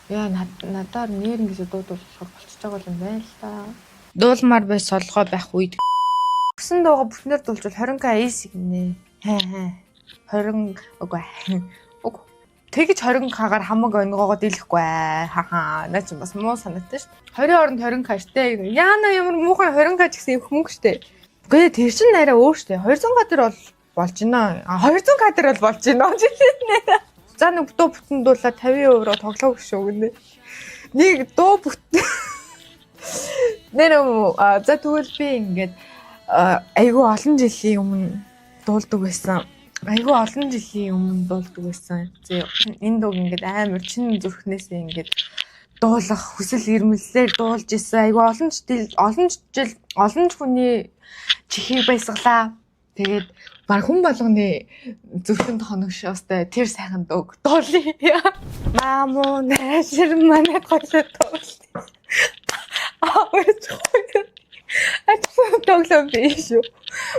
Яа, надаар нэр ингэж дуудвал болчихж байгаа юм байна л да. Дуулмаар бай солгоо байх үед гэсэн дууга бүтнээр дуулжвал 20K easy гинэ. Хэ хэ. 20 үгүй. Үгүй. Тэгж 20K-гаар хамаг онгоогоо дийлэхгүй ээ. Хаха. Наа чи бас муу санагтай шүү. 20 оронд 20K штэ. Яана ямар муухай 20K ч гэсэн их мөнгө штэ. Үгүй, тэр чин арай өөр штэ. 200K дээр бол болж байна. А, 200K дээр бол болж байна. Нэрээ. За, нэг дуу бүтэн дуулаа 50 евро тоглоог шүү гинэ. Нэг дуу бүтэн. Нэр за, тэгвэл би ингээд айгүй олон жилийн өмнө дуулдаг байсан. Айгүй олон жилийн өмнө дуулдаг байсан. Зөө, энэ дууг ингээд амар чин зүрхнээсээ ингээд дуулах хүсэл эрмэлзлээр дуулж исэн. Айгүй олон жил олон ч хүний чихийг баясгалаа. Тэгээд баг хүн болгоны зүрхэнд хоногшоостой тэр сайхан дууг дуулъя. Маамуу найшир манай гоёлоо дуулъя. Аа, гоё. Ачсан тоглоом биш шүү.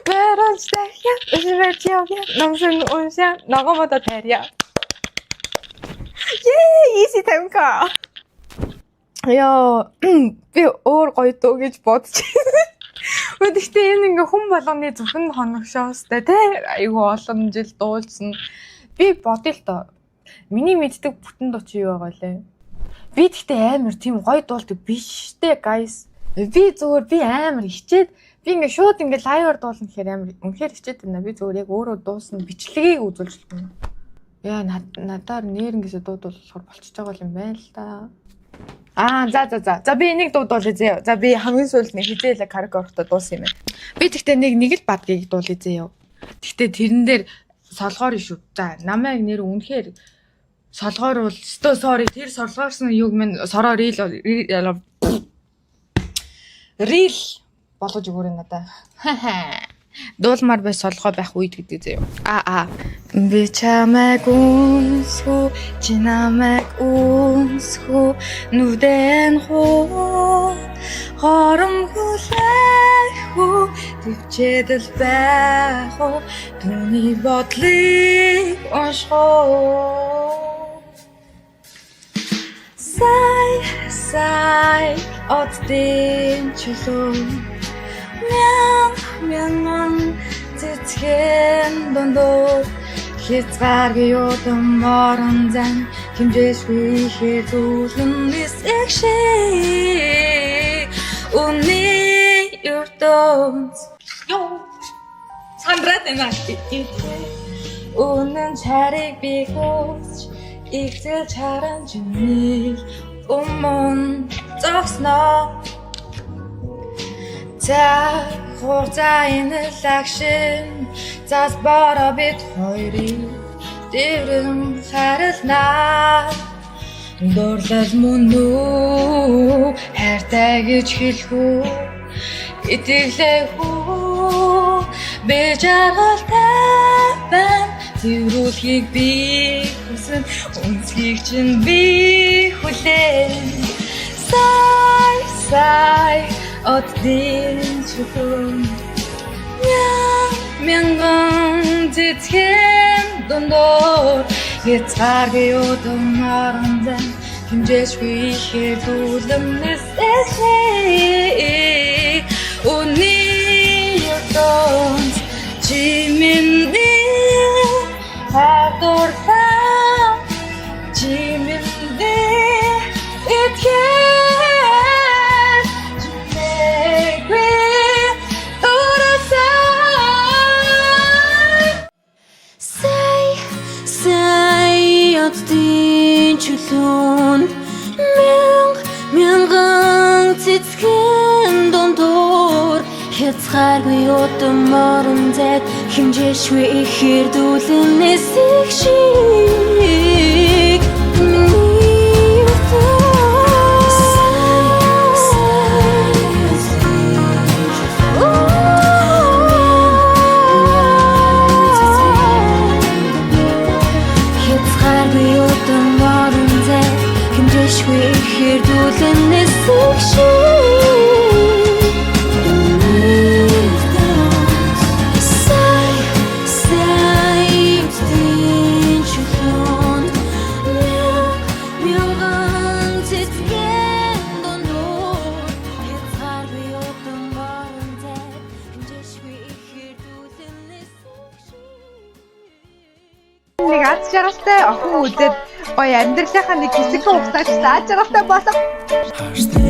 Мэрэж дахиа, үшмэж явъя. Номсон уншаа, ногоомодо тарья. Yay, easy 50K. Яа, би өөр гоё дуу гэж бодож байна. Гэхдээ энэ ингээ хүн болгоны зүрхэнд хоногшоостой те, айгүй олон жил дуулсан. Би бодъё л доо. Миний мэддэг бүтэн дуу чи юу байгаа лээ? Би тэгтээ амар тийм гоё дуулдаг биш штэ, guys. Би зүгээр би амар хичээд, би ингээ шууд ингээ live аар дуулна гэхээр амар үнэхээр хичээд байна. Би зүгээр яг өөрөө дуусан бичлэгийг үзүүлж байна. Яа, надаар нэр ингэсээ дуудвал болохоор болчихж байгаа юм байна л да. Аа, за за за. За, би энийг дуудуулъя заяа. За, би хамгийн сүүлд нэг хизээлэ караоке орохдоо дуусан юм байна. Би тэгтээ нэг нэг л бадгийг дуулъя заяа. Тэгтээ тэрэн дээр солгоор шүү. За, намайг нэр үнэхээр солгоор бол сто sorry, тэр солгоорсон юг минь сороо reel reel болгож өгөөрэй надаа. Дуулмаар бай солгоо байх үед гэдэг заяа. Аа аа. Би чамайг үнсхүү, чи намайг үнсхүү, нүдэн хуу хором хүлэхүү, төвчээдэл байх уу, түүний бодлыг унших уу. Сая сая оддын чөлөө, мянга мянган цэцгэн дундуур хязгааргүй удам орон зан хэмжээшгүй ихээр зүйлэн нисэх шиг үний ертөнц. Йоо, сандраад байна. Үнэн чарыг би хүсч игзэл чаран чимийг өмнө зогсноо. За, хугацаа энэ лагшин зас бороо бид хоёрыг дэрэн харилнаа. Дурлал мөн үү, хайртай гэж хэлэх үү, итгэлээ хүү, би жаргалтай байна. Цэврүүлэхийг би хүсэн, үнсхийг чинь би хүлээн. Сая сая оддын чөлөө, мянган цэцгэн дундуур хязгааргүй удам орон зай хэмжээшгүй ихээр дүүлэн нисэх үний ертөнц. Чи миний хайр дурлал, чи миний итгэл, чимээгүй дурлал. Сая сая оддын чөлөөнд мянга мянган цэцгэн дундуур хязгааргүй удам орон зайд хэмжээшгүй ихээр дүүлэн нисэх шиг миний ертөнц. Сая сая хязгааргүй удам орон зай хэмжээшгүй ихээр дүүлэн нисэх шиг миний ертөнц. Сая сая оддын чөлөөнд мянга мянган Эцгийн дундуур хязгааргүй удан борон зай хэмжээшгүй ихээр дүүлэн нисэх шиг. Нэг аз жаргалтай охин үзээд гоё амьдралынхаа нэг хэсэг хугацааг аз жаргалтай болов. Харсны